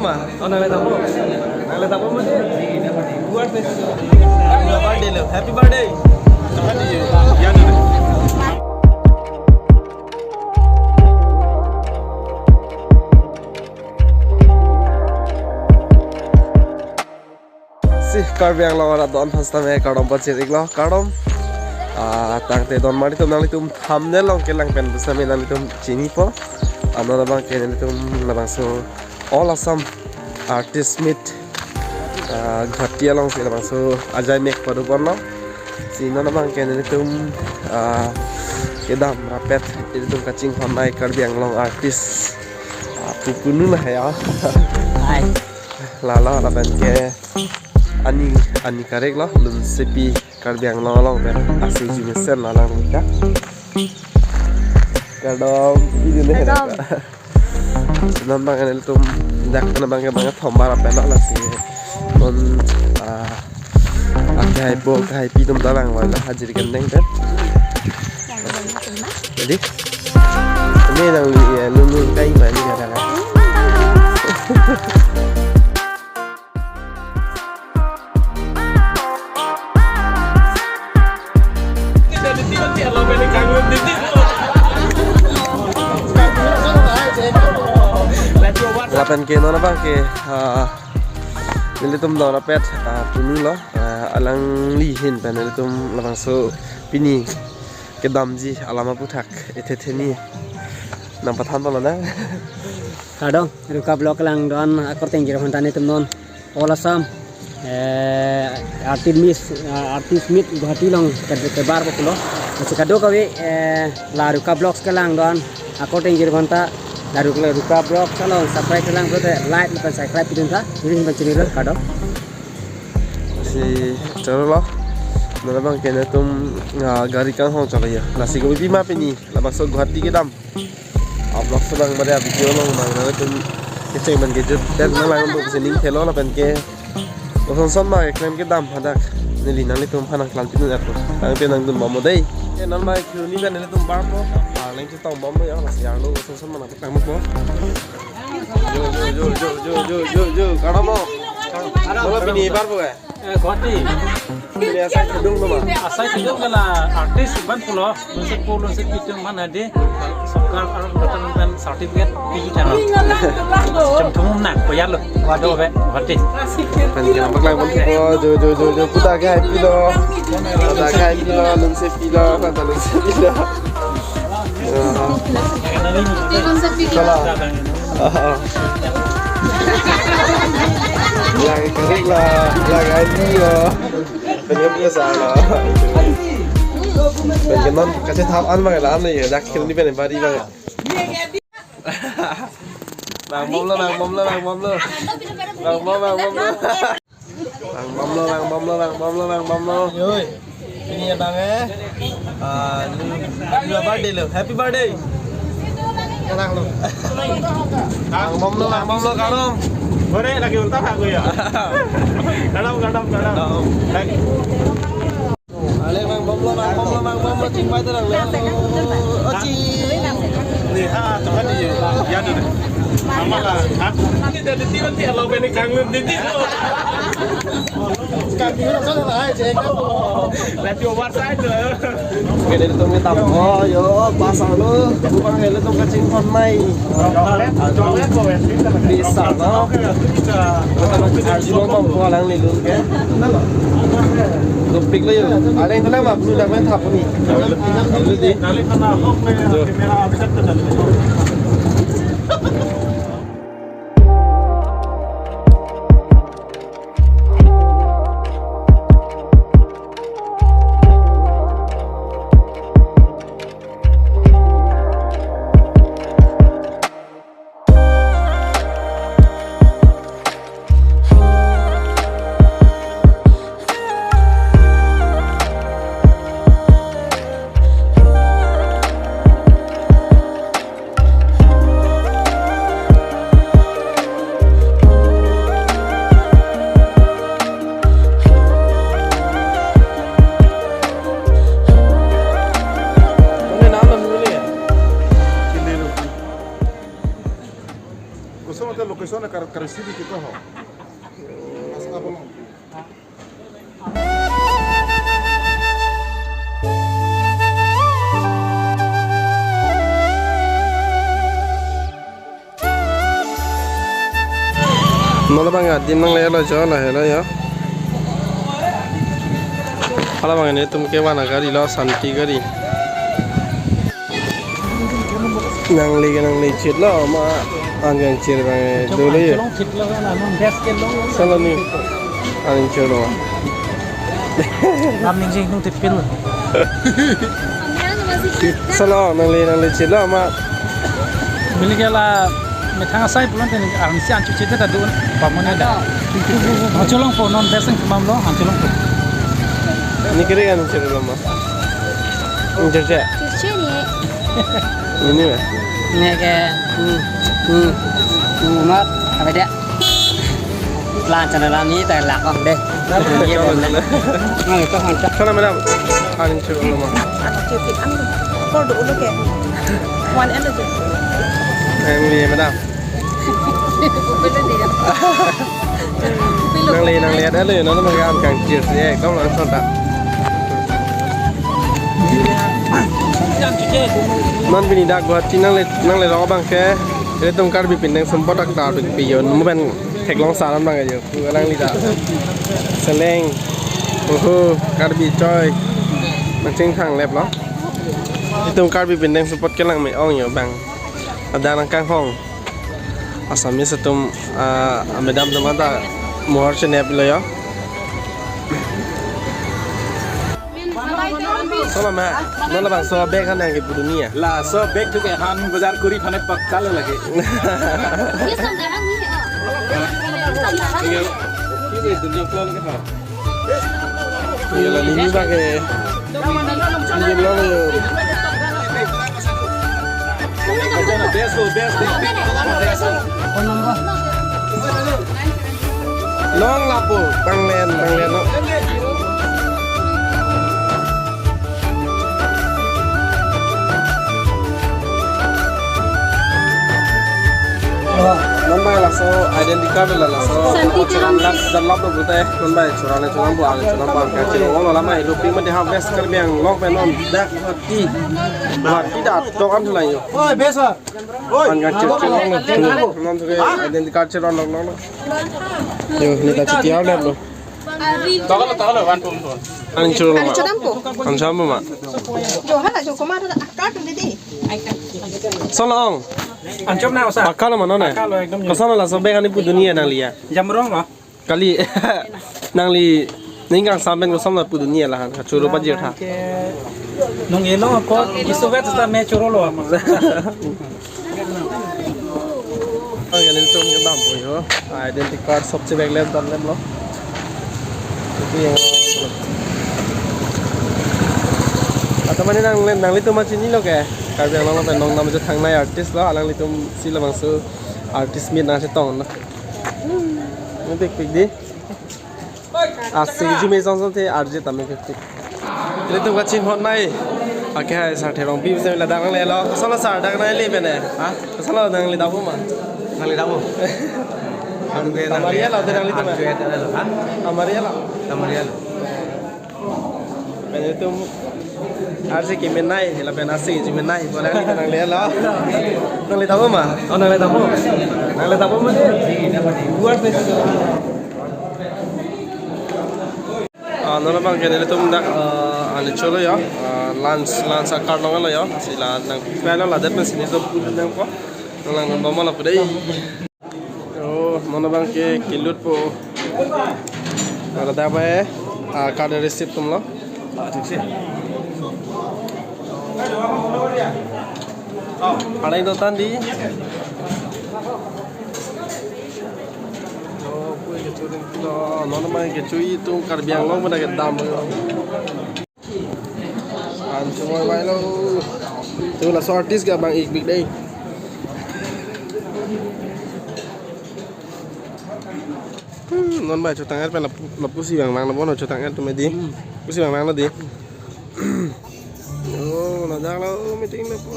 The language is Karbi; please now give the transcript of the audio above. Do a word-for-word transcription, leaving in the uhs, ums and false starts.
Oh, nangle tangpo. Nangle tangpo mane? Happy birthday lo. Happy birthday. Si Karbi Anglong arat do-an aphan sitame kardom pachir-iklo, kardom. Ah, tangte don mari tum nanglitum thumbnail along kelang pen pusitame nanglitum chinipo. Ano labang ke nanglitum labangso All Assam Artist Meet, ah, Guwahati alongsi labangso ajai mek pado ponlo. Si non abang ke nelitum, ah, kedam rapet, nelitum kachinghon nai Karbi Anglong artist, ah, pupunu na ya. Hai. Lalo lapen ke ani, ani karek lo, Lunsepi Karbi Anglong along pen asuji mesen lo alang nika. Kardom, ini nih. Kardom. Nonbang nelitum dak nonbang ke bang thombar apelo lasi. Non, ah, akhai po, akhai pi atum ta vangvoi lo hajir kendeng pen. Jadi, ini nangli, ya, lulu kai mani kadang. Lapen ke non abang ke, ah, nelitum don rapet, ah, punu lo, ah, alangli ahin pen nelitum labangso pini kedamji alam aphuthak ethe theni nangpathan palo na. Kardom, Ruka Vlog kelang do-an akorte ingjir aphanta nelitum non All Assam, eh, Artist Meet, eh, Artist Meet Guwahati along ke, kebarpo pulo. Lasi kadokave, eh, la Ruka Vlogs kelang do-an akorte ingjir aphanta la Ruka, Ruka Vlogs along subscribe kelang pulote like lapen subscribe pidun tha. Ini simpan channel lo, kardom. Si choro lo. Non abang ke nelitum, ah, gari kanghon cholo ya. Lasi kopi ma pini labangso Guwahati kedam. Vlog sedang pada video along bang nanglitum kecheng pen kejut dan nanglang untuk sining thelo lapen ke. Oson son ma keklem kedam hadak. Neli nanglitum aphan nangklang pidun atur. Tangte nangdun bom dei. Eh, non ma khironi pen nelitum barpo. Arleng chetong bom ya, lasi arlo oson son ma nangklang po. Jo, jo, jo, jo. Kardom mo. Kardom. Molo pini barpo ke? Eh, Guwahati. Pini asai kedung tu ma? Asai kedung ke la artist ban pulo, Lunsepo, Lunsepi atum aphan hadi sorkar arat katan dan certificate di channel. Jam thum na koyar lo. Waduh, be, Guwahati. Pen ke nampak lang pun ko, jo, jo, jo, jo, kuda ke happy lo. Kuda ke happy lo, Lunsepi lo, kuda Lunsepi lo. Salah. Ah. Lagi kering lah, lagi happy lo. Penyebabnya salah. Pen ke non kachetap an bang la an ya, dak khironi pen bari bang. Vang bom lo, vang bom lo, vang bom lo. Vang bom, vang bom lo. Vang bom lo, vang bom lo, vang bom lo, vang bom lo. Yoi. Ini ya bang eh. Ah, lu, lu birthday lo. Happy birthday. Vang bom lo, vang bom lo, kardom. Bore lagi ulta aku ya. Kardom, kardom, kardom. Ale vang bom lo, vang bom lo, vang bom lo, chingbai terang lo. Ochi. Ni ha, coba di. Ya dulu. Mama lah. Aku ini dari tiba-tiba lo beni kangen di tiba. Kami lo sana lah, cek. Let's go, what side? Kede tum ni tam. Oh, yo, pasang lo. Bupang helo tum kachinghon nai. Bisa no. Arjulong bang ko alanglilun ke. Dopik lo yo. Ada itu nama, belum dapat thap ni. Belum di. Non labang adim nanglelo jo, lahelo jo. Halabang nelitum kevan agarilo, Santi gari. Nangli ke nangli chitlo ma, an kangchir abang dolo yo. Cholong thitlo kan, non best ke long. Solo ni. An chirlo. Lam ning jing nung tipil. Solo nangli nangli chitlo ma. Bili ke la methang asai pulote arnisi an chuchit ta dun. Pamone da. An cholongpo, non best thang mamlo, an cholongpo. Ni kiri an chirlo ma. Ni chirche. Chirche ni. Ini ma. Neke, hmm, hmm, hmm, mat, apa dia? Lan channel ni ta lak om deh. Ye bom le. Nang itu kan. Sana madam. An chirlo ma. Ano chirche an. Por do ulo ke. One and two. Nangli madam. Nangli nangli ada lo, non ma an kangchir si ekdom langsung ta. Non pini dak Guwahati nangle nangle rok abang ke, ilitum Karbi Pindeng Sumpot akta pi yo, mo ben theklong saran abang yo. Pu alanglita. Seleng. Oho, Karbi choi. Mancing thang lep lo. Ilitum Karbi Pindeng Sumpot kelang me-ong yo abang. Ada nangkanghong. Assamese atum, ah, madam atum anta mohor chenep lo yo. Solo ma, non labangso bag han nangkepu dunji ya? Laso bag tu ke han bazar kuri phane pakka lo lagi. Ye sam darang ni, oh. Sam darang ni. Iya. Ini dunia plan ke ha? Iya lah, ini pakai. Ini lo yo. Best lo, best, best. Long lapu, banglen, banglen lo. Non bai laso identity card la laso. Santi Teron. Last jalap lo bute. Non bai chorang le chorang bu, ale chorang bu, angka chorang. Olo lama ilu ping mati ha West Karbi Anglong pen non dak mati. Mati dak tok an thulai yo. Oi, besa. Oi. Angka chorang. Non tu ke identity card chorang lo lo. Yo, ni ta chiti ar lo. Takalo, takalo, one phone phone. An chorang ma. An chorang ma. Jo hala jo koma ada akar tu didi. Solo ong. An chorang na usa. Pakka lo ma non ne? Pakka lo, ekdom jo. Koson laso bag an kepu dunji ya nangli ya? Jamrong lo. Kali nangli ning kangsam pen koson lapu dunji ya lahan. Choro pajir tha. Nung elo ko isu vet ta me choro lo. Nelitum kedampo yo. Identity card sobse bag lem dam lem lo. Itu yang atau mana nang nanglitum ma chinilo ke? Karbi Anglong pen nong nam je thangnai artist lo, alanglitum si labangso artist meet nangchetong lo. Ini pik pik di. Asing jume song song te arje tame pik pik. Ilitum kachinghon nai. Oke hai, Sarthe Rongpi bisa mila dak nanglelo. Koson lo sar dak nangle pene? Ha? Koson lo nangli dak ma? Nangli dak ma? Tamaria lo, nanglitum. Tamaria lo. Tamaria lo. Pen ilitum arje kemenai, lapen asing jumenai. Bola nanglelo. Nangli dak ma? Oh, nangli dak ma? Nangli dak ma ne? Buat ne. Ah, non abang ke nelitum dak, ah, an cholo yo, ah, lunch, lunch akar long lo yo, si la nang pelo ladet pen si nelitum pun nangpo, nang lang nang bom lapu dei. Oh, non abang ke kelut po. Ada apa ya? Ah, card receipt atum lo. Ah, thik si. Ada itu tadi. Oh, kue kecuali itu, non abang kecuali itu Karbi Anglong pada kedam. An chumoi bai lo. Tu laso artist ke abang ik bik dei. Hmm, non bai chotang er pen lapu, lapusi bang bang lo bono chotang er tu me di. Pusi bang bang lo di. Oh, na jak lo meeting lo po.